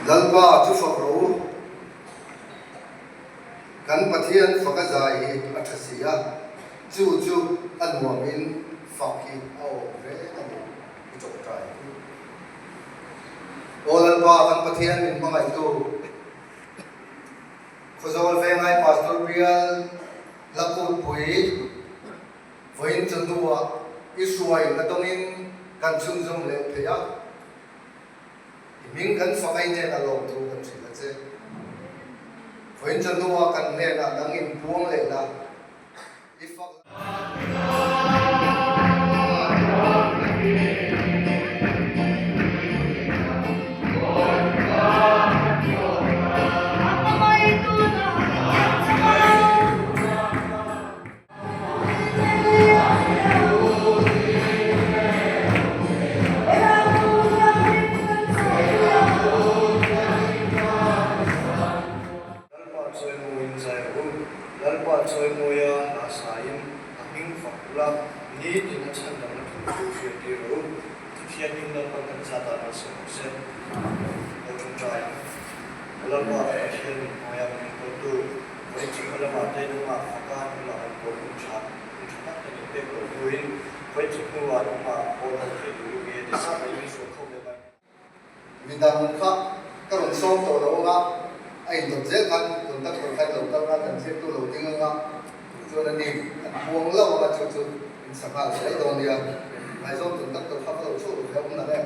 Lalpa chu fak rawh u. Kan Pathian faka zai hi a tha si a, chu chu a nuamin fak hi a awm reng a ni, i tawngtai ang u. Aw Lalpa kan Pathian min hmangaihtu, Khawzawl Vengai Pastor Bial Lakutpui, Vawiin chawhnuah i hruai na dawngin kan chhunzawm leh thei a, i hming kan fak ai hnenah lawmthu kan hrilh a che. Vawiin chawhnuah kan hnenah dang inpuang leh la, i fak la. Lalpa chawimawiin zai rawh u, Lalpa chawimawia hla sain a hming fak ula, nitin a chhandamna thu chu hriattir rawh u. Pathianin Lalpan kan zat ah malsawm rawh se. Lo tawngtai ang. Lalpa ka Pathian min hnuaia min enkawltu. Vawiching lamah te nangmah faka nangmah kan pawl hun tha hun tha tak te min pek loh hnuin vawiching hnuah nangmah pawl ho thei turin mi heti zat mai min hruai khawp leh mai. Midang kha ka rawn sawm tawh lo anga a indawt zel khan conductor kha lo kal anga kan ziaktu lo ding anga chuan a ni an puang lo anga chu chu in sa nghal zel dawn nia ngaihzawng conductor kha ka lo chhuak ve awm nang e.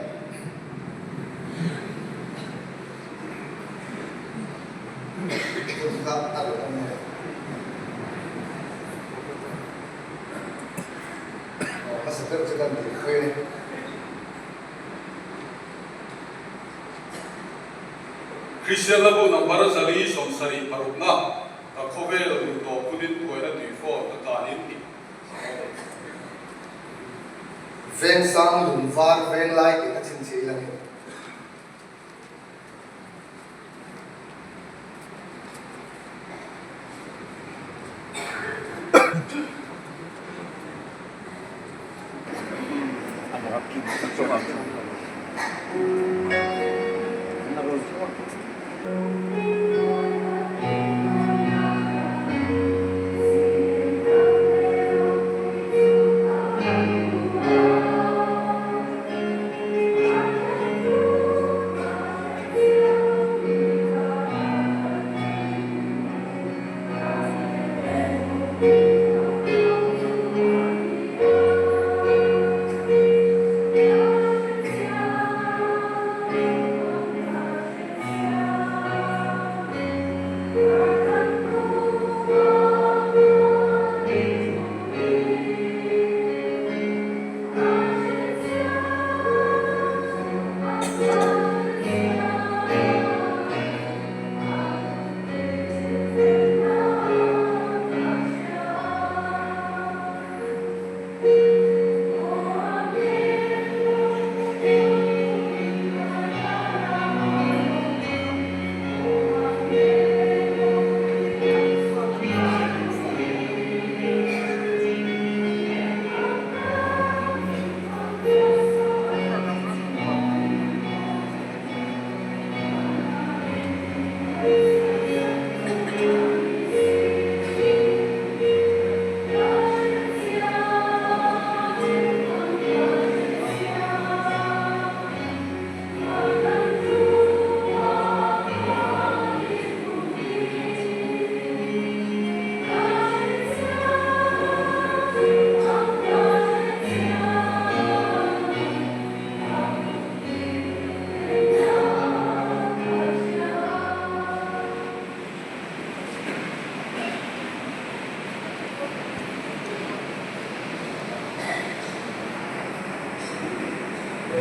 Kristian Labu number 476 na ka khawvel duh tawh punin thuaina tui fawn ka tlanin tih Vengsang lungvar venglai tih ka chhinchhiah ila ni.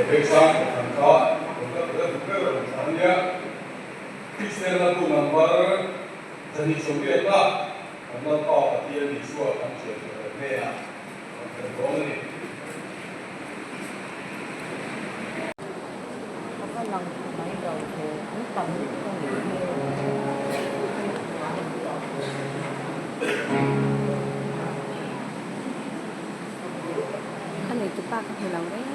Vengsa kohhran kha conductor a duh ber a rawn thlan a nia. Kristian Lalbu number 280 kan Lalpa Pathian Isua kan thianchhuah ber hnenah kan tel dawn a ni. A va lang tha mai lo ve, an tam lutuk a nih hmel. A neitu pa ka hmu lo reng.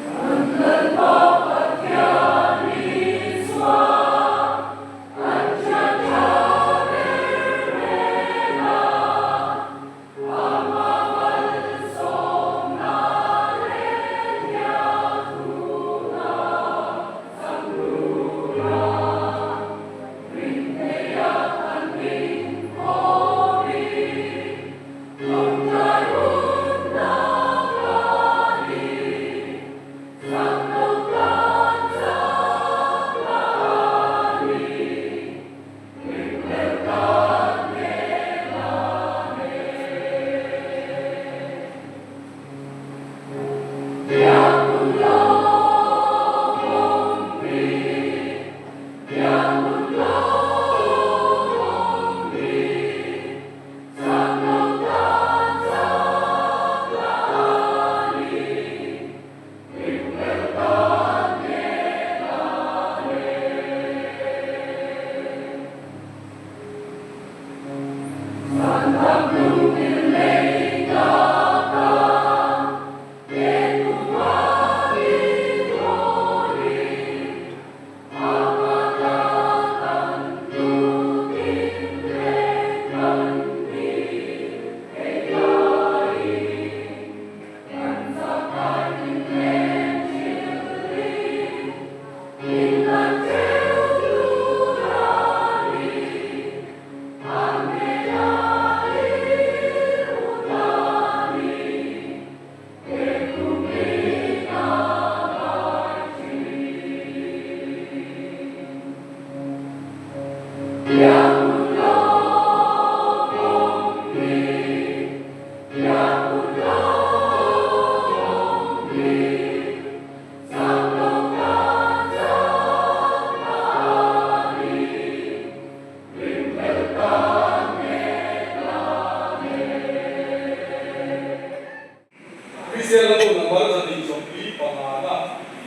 Kristian la hun number 245 na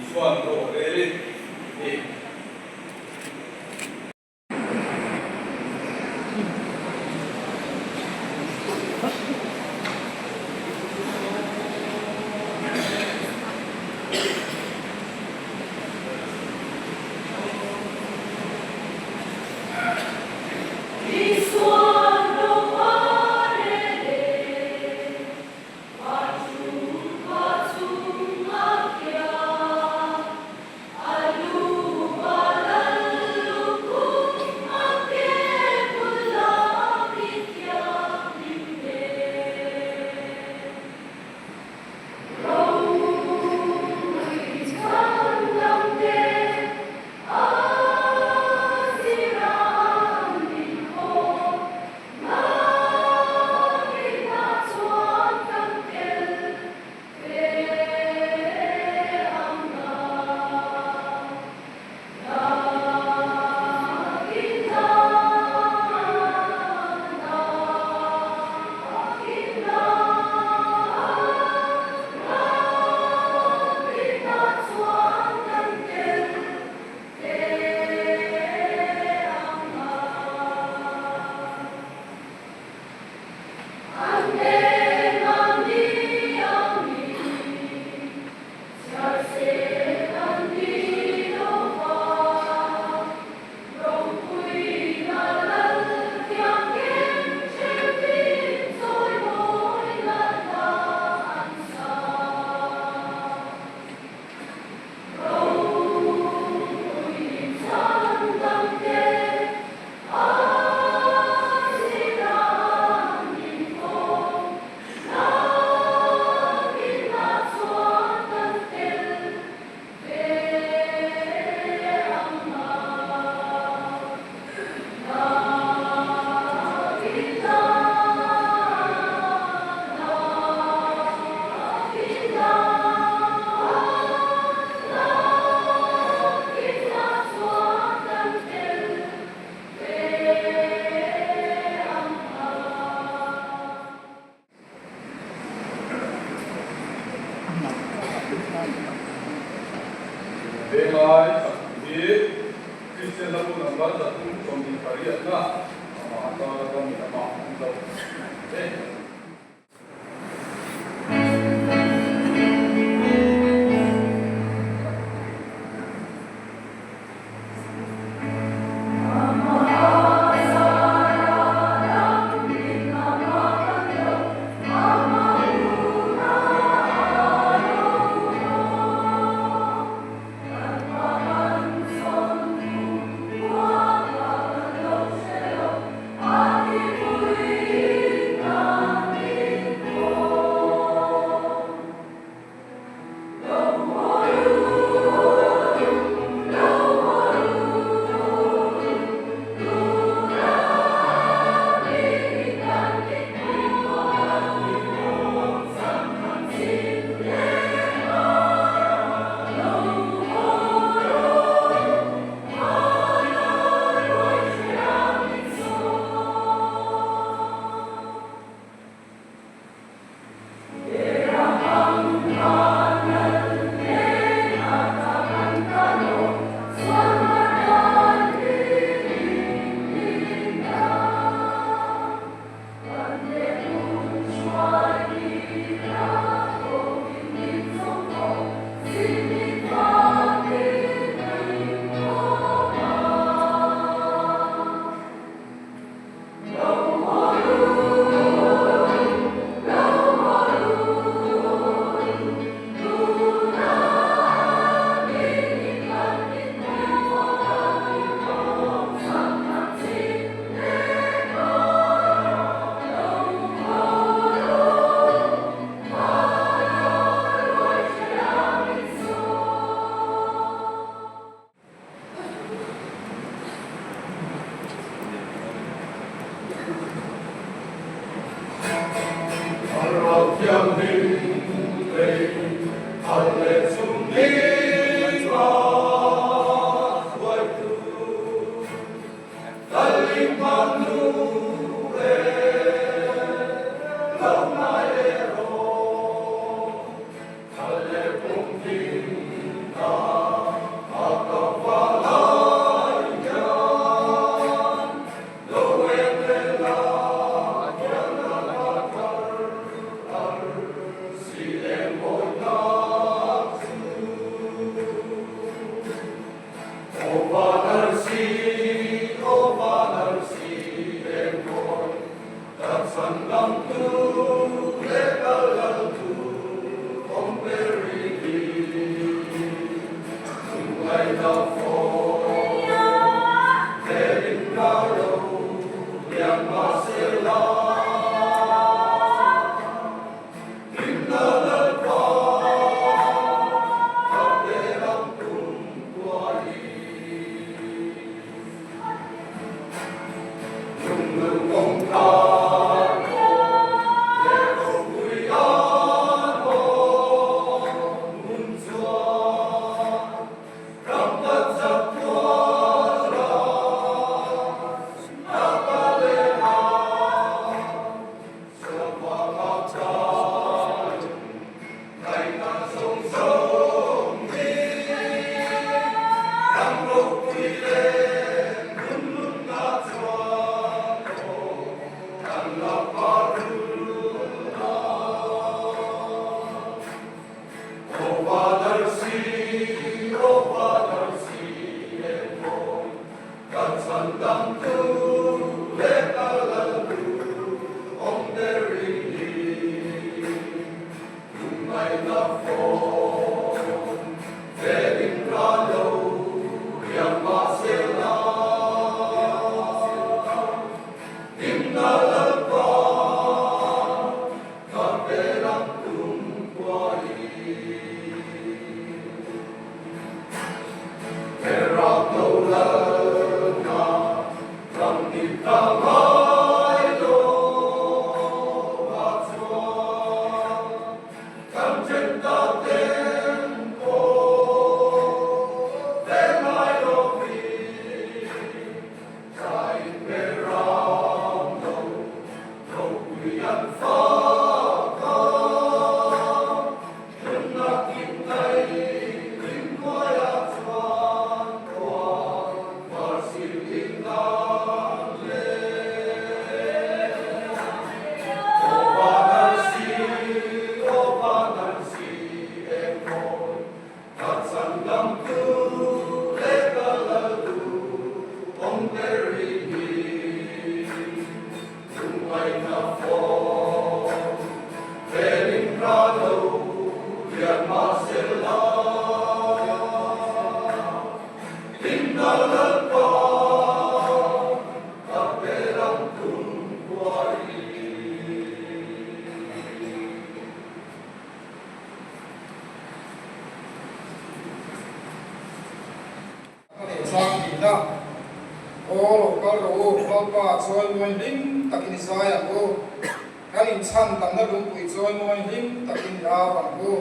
Isuan ro a rel i ni. Venglai sak hi Kristian lam number 328 na amah atana kan amah an lo e. Ka leh chang tihna. Aw lo kal rawh u, Lalpa chawimawi hlim takin i zai ang u. Kan inchhan tamna lungpui chawimawi hlim takin i au ang u.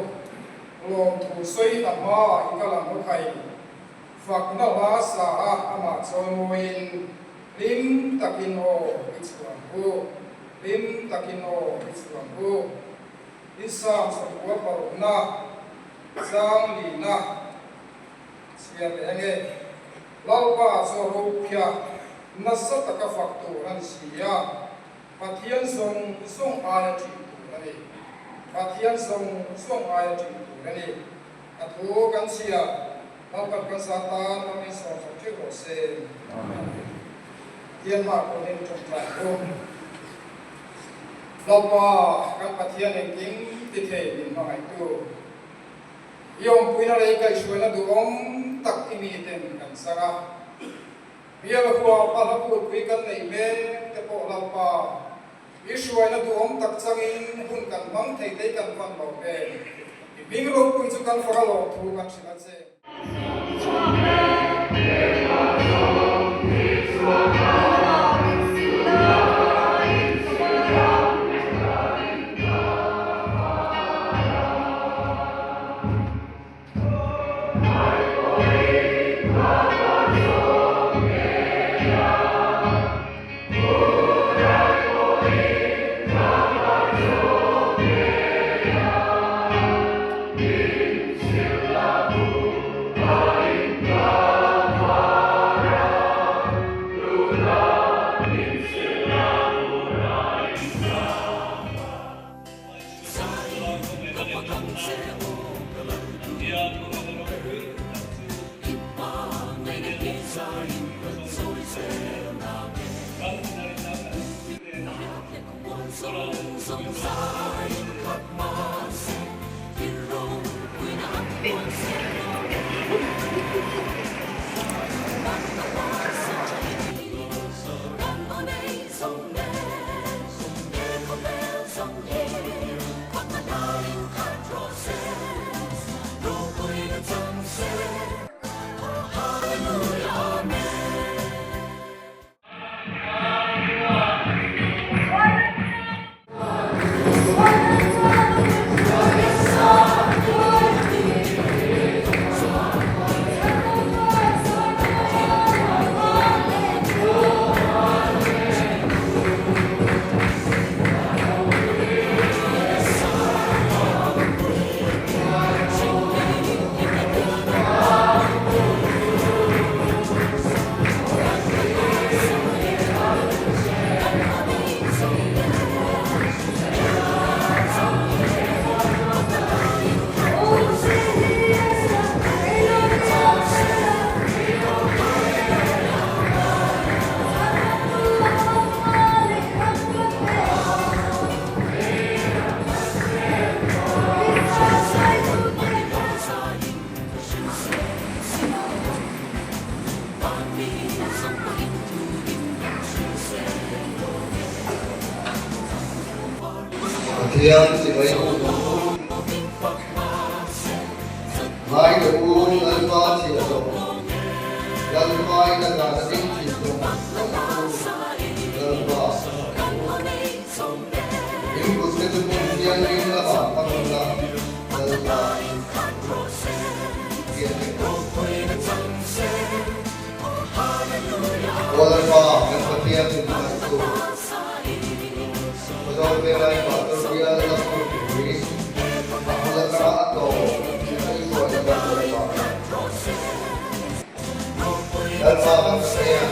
Lawmthu sawi a hmaah i kal ang u khai. Fakna hla sa a amah chawimawiin hlim takin aw i chhuah ang u. Hlim takin aw i chhuah ang u. I sang chhawkua parukna, chang lina. Chhiar leh ange. Lalpa chu a rophia nasa taka fak tur a ni si a, Pathian zawng zawng aia ṭih tur a ni. Pathian zawng zawng aia ṭih tur a ni. A thu kan chhiar, Lalpan kan sa tan ram in sawm chawp ṭheuh rawh se. Amen. Pathian hmah pawhin ṭawngṭai ang u. Lalpa kan Pathian engkim ti thei min hmangaihtu. I awmpuina leh i kaihhruaina duhawm tak i miten kan chang a. Bial hua pa hlaputpui kan neih mek te pawh Lalpa, i hruaina duhawm tak changin hun kan hmang thei te kan van lo ve. I hming ropui chu kan fak a lawmthu kan hrilh a che. Pathian chibai buk ang u. Ngai teh u, Lalpa chhiahhlawh, Lalpa in a dan a ding thin zawng zawng chu Lalpa fak u. In kutte chu hmun thianghlim lamah hmang ula, Lalpa chu fak u. Biak in. Aw Lalpa, kan Pathian min hmangaihtu. Khawzawl Velai Pastor bial Lamkutpui a hmun atanga a tawp a i hruaina kan Lalpa. Lalpa kan Pathian,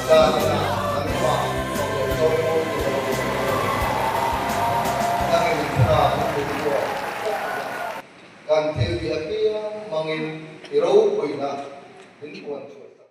zaninah nangmah fak leh chawimawi tura kan awm. Nangin i thlarau i put chhuak tak la. Kan thil tih apiang hmangin i ropuina min puan chhuah sak.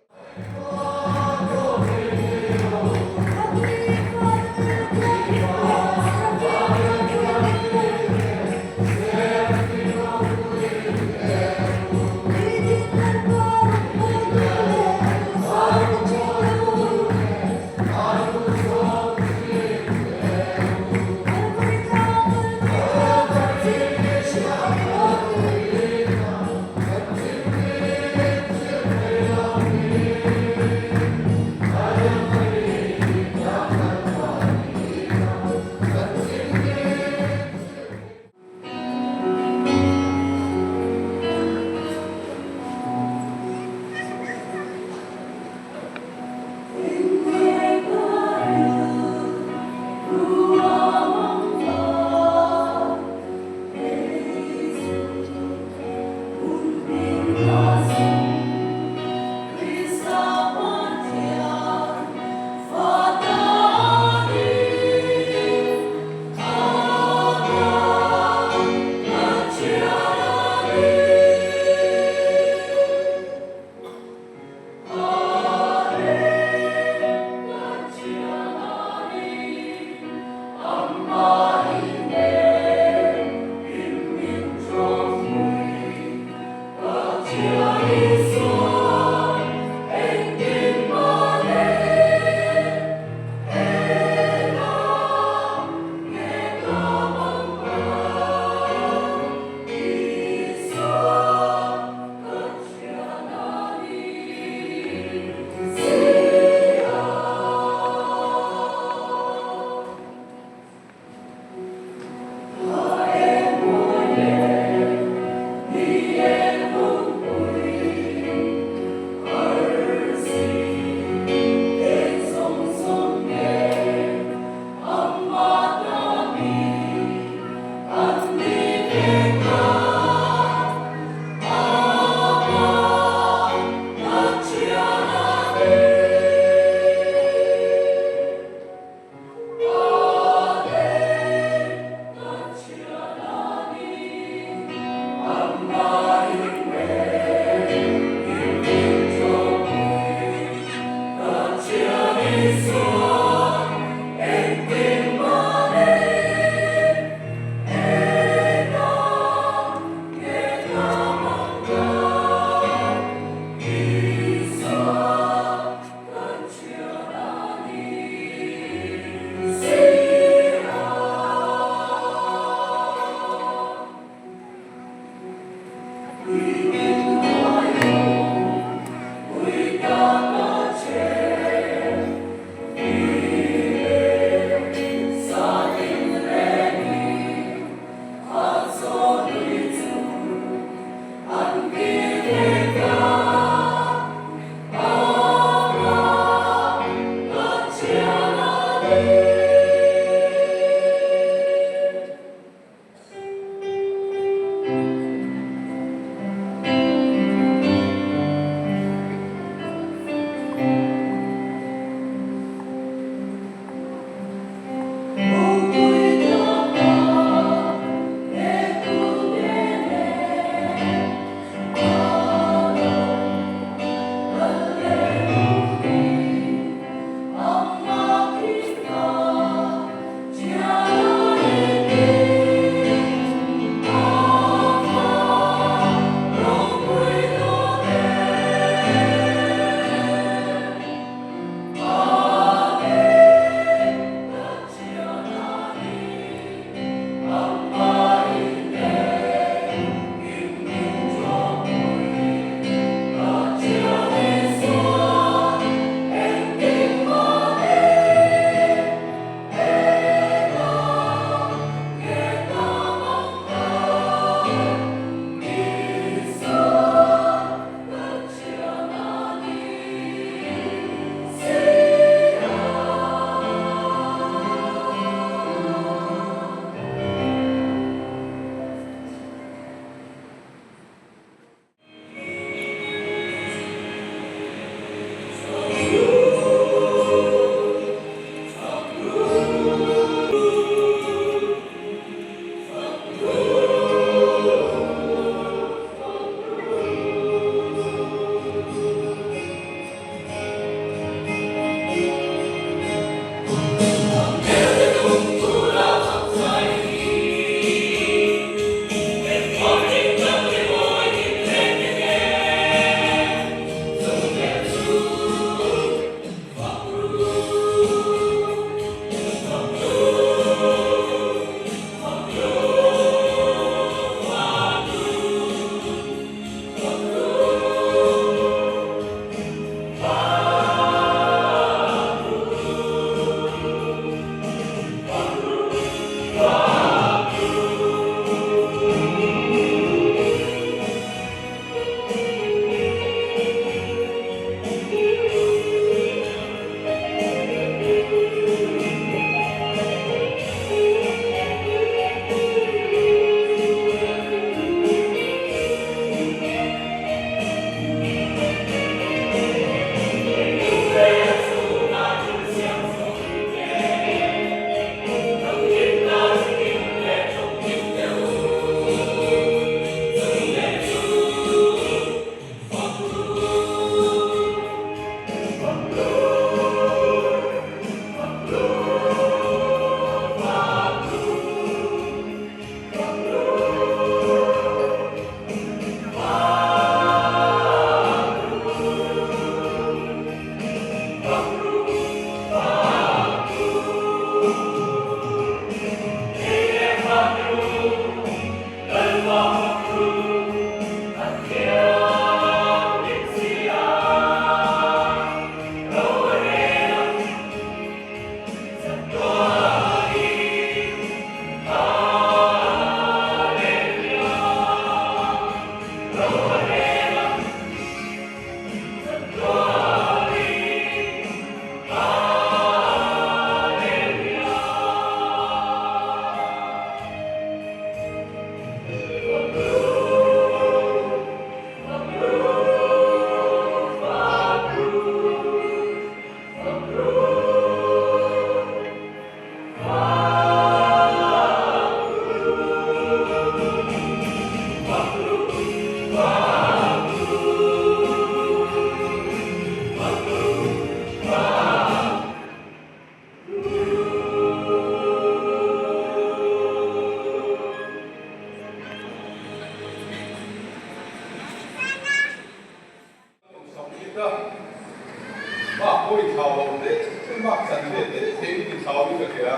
pawh inthlau lo hle mark chan ve te te in inthlau in ka hria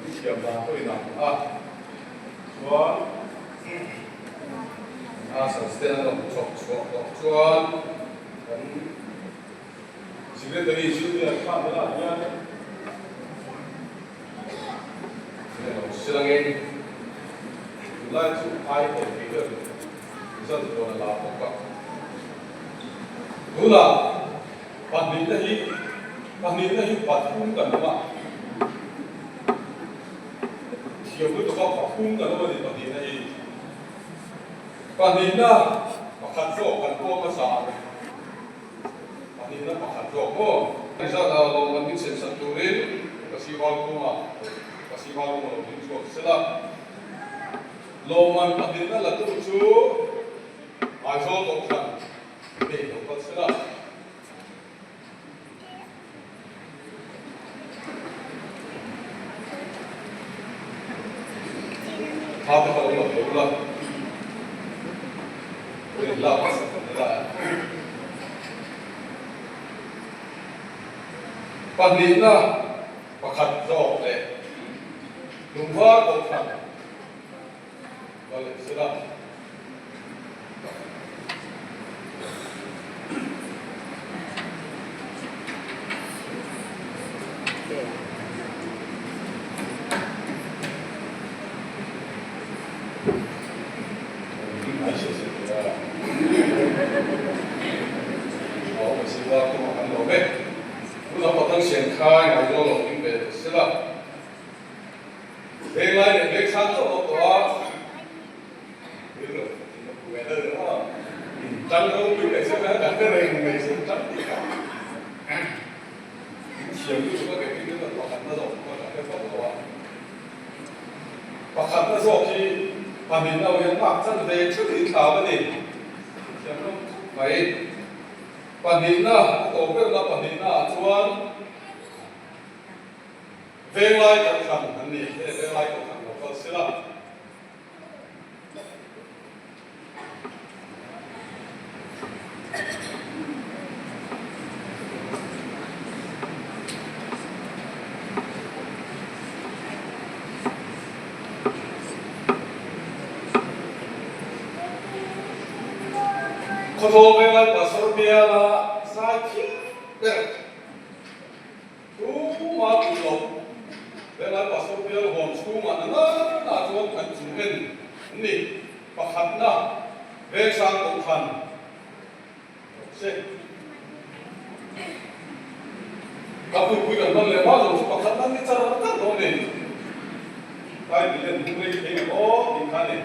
i thiam dan pawh inang a chuan answers te an rawn chawp chhuah tawh chuan kan secretary junior khan helaiah hian Silangin tunlai chu ai thei thei ber result chuan a la bawk a. Tunah pahnihna hi pahnihna hi pathum kan awm a, thiam lutuk a pathum kan awm a ni pahnihna hi. Pahnihna pakhat zawk kan pawm hmasa ang. Pahnihna pakhat zawk maw? Result a lawm an min sem sak turin ka sival kunga ka sival kunga lo ding chhuak sela. Lawmman pahnihna la tu chu Aizawl Kohhran nei lo kal sela. Tha te pawh lo lo la. Rin lak a sak kan la. Pahnihna pakhat zawk leh lungvar kohhran va leh sela. Venglai leh vengchhan chauh lo tawh a, Tang ropui mai se kan hre reng mai se tang tih kha in thiam lutuk a kei chu pakhatna zawk pawh ka hre fo lo a, pakhatna zawk hi pahnih no hian mark chan ve theuh in thlau a ni, thiam lo khawp mai. Pahnihna a tawp berna pahnihna ah chuan Venglai Kohhran an ni, he Venglai Kohhran lo kal sela. Khawzawl Venglai Pastor biala zai thiam ber Tuma duh loh Venglai Pastor bial hawn chhungah na nana chuan kan chung en an ni. Pakhatna, Vengsang Kohhran rawh se. Ka pupui kan hman leh hma zawng chu pakhatna ni char char dawn ni. Bible hian hung rei thei ang aw tih kha a ni.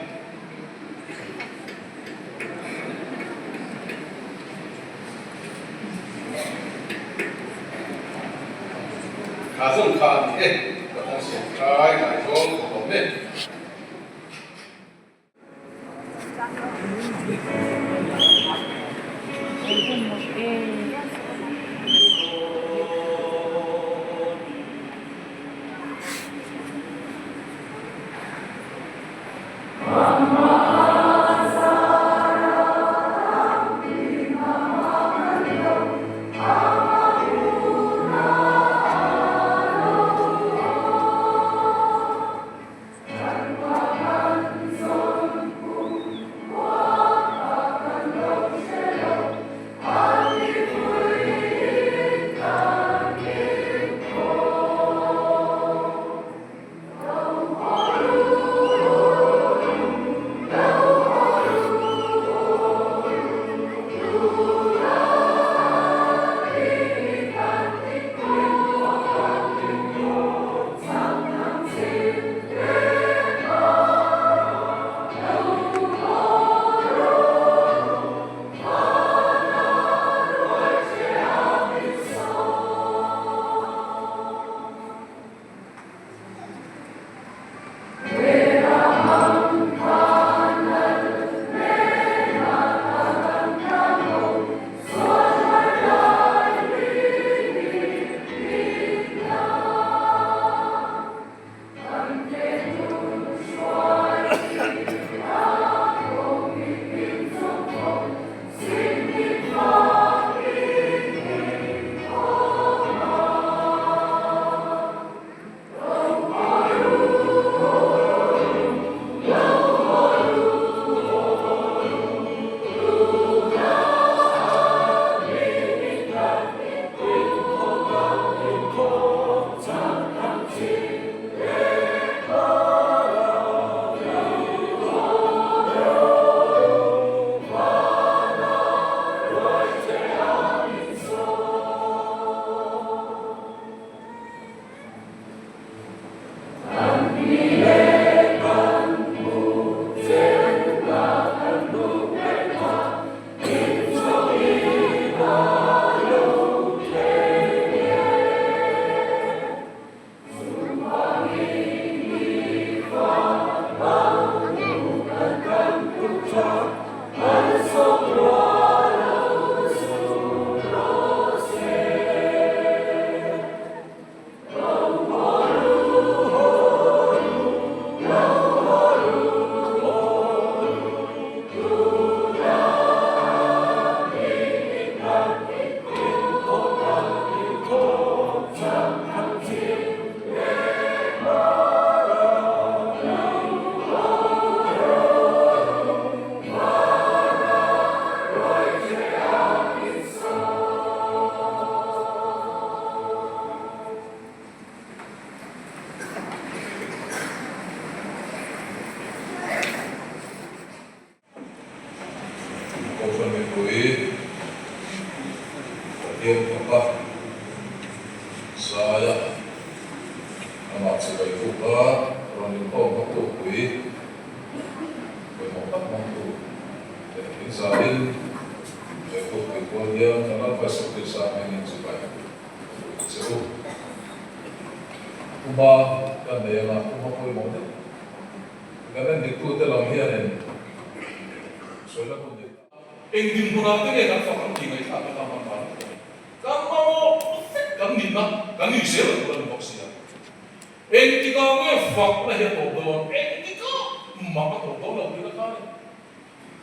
Kha zawng kha a ni e, ka tan siam kai ngaihzawng ka awm e. Faka Zaia amah chibai buk a rawn inkhawm hma tupui pawimawh tak hmangtu leh thing zain he tupui kual hian kan Lalpa Isua Krista hmingin chibai buk che u. Puma kan nei anga puma pawimawh deuh kan en diktute lam hianin sawi la hun dik. Eng dinhmunah te nge kan fak ang tih ngaihthlak atan hman dan a ni. Kan mamawh vek kan nihna kan ni zel tur a ni bawk si a. Engtikah nge fakna hi a tawp dawn? Engtikah mah a tawp dawn lo tih na kha a ni.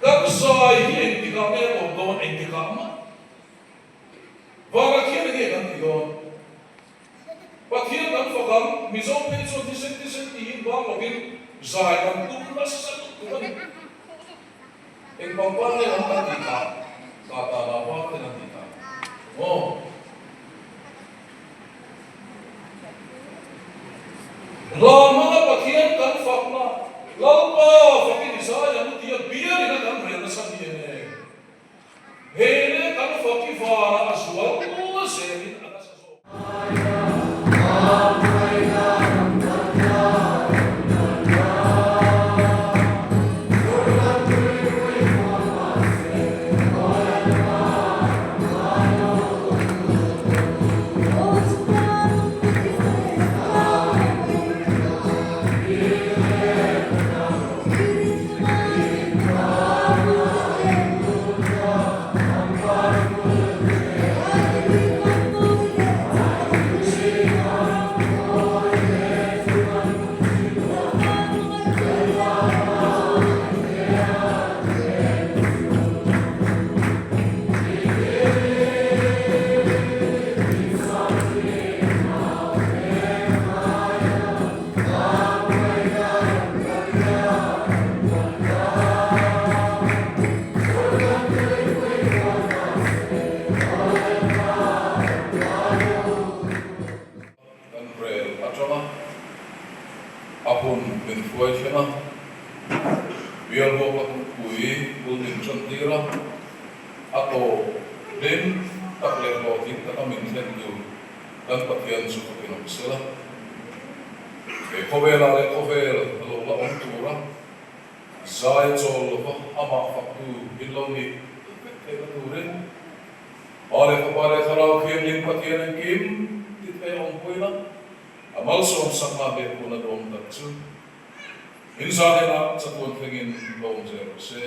Kan zai hi engtikah nge a tawp dawn? Engtikah mah. Vana khian enge kan tih dawn? Pathian kan fak ang, Mizo phei chuan thisen thisen tiin bang lovin zai kan tum nasa lutuk a ni. Eng pangpar nge an kan tih tak? Ka ta la par ten an tih tak. Aw. Hla hmanga Pathian kan fakna, Lalpa fakin i zai ang tia bialin a kan rel nasa hi eng nge? He leh kan fak i varah a zual zelin a nasa zawk. Kan rel atanga a hun min hruai thleng a, bial bawk a pui bul min tan tir a, a tawp hlim tak leh hlawhtling taka min thlen tur kan Pathian chu fakin awm sela. He khawvelah leh khawvel a lo la awm tura zai chawl lova amah faktu in lo nih vek theihna turin Pa leh Fapa leh Thlarau Thianghlim Pathian engkim ti thei a awmpuina a malsawm sakna leh hun a dawm tak chu in zahnenah chatuan thlengin lo awm zel rawh se.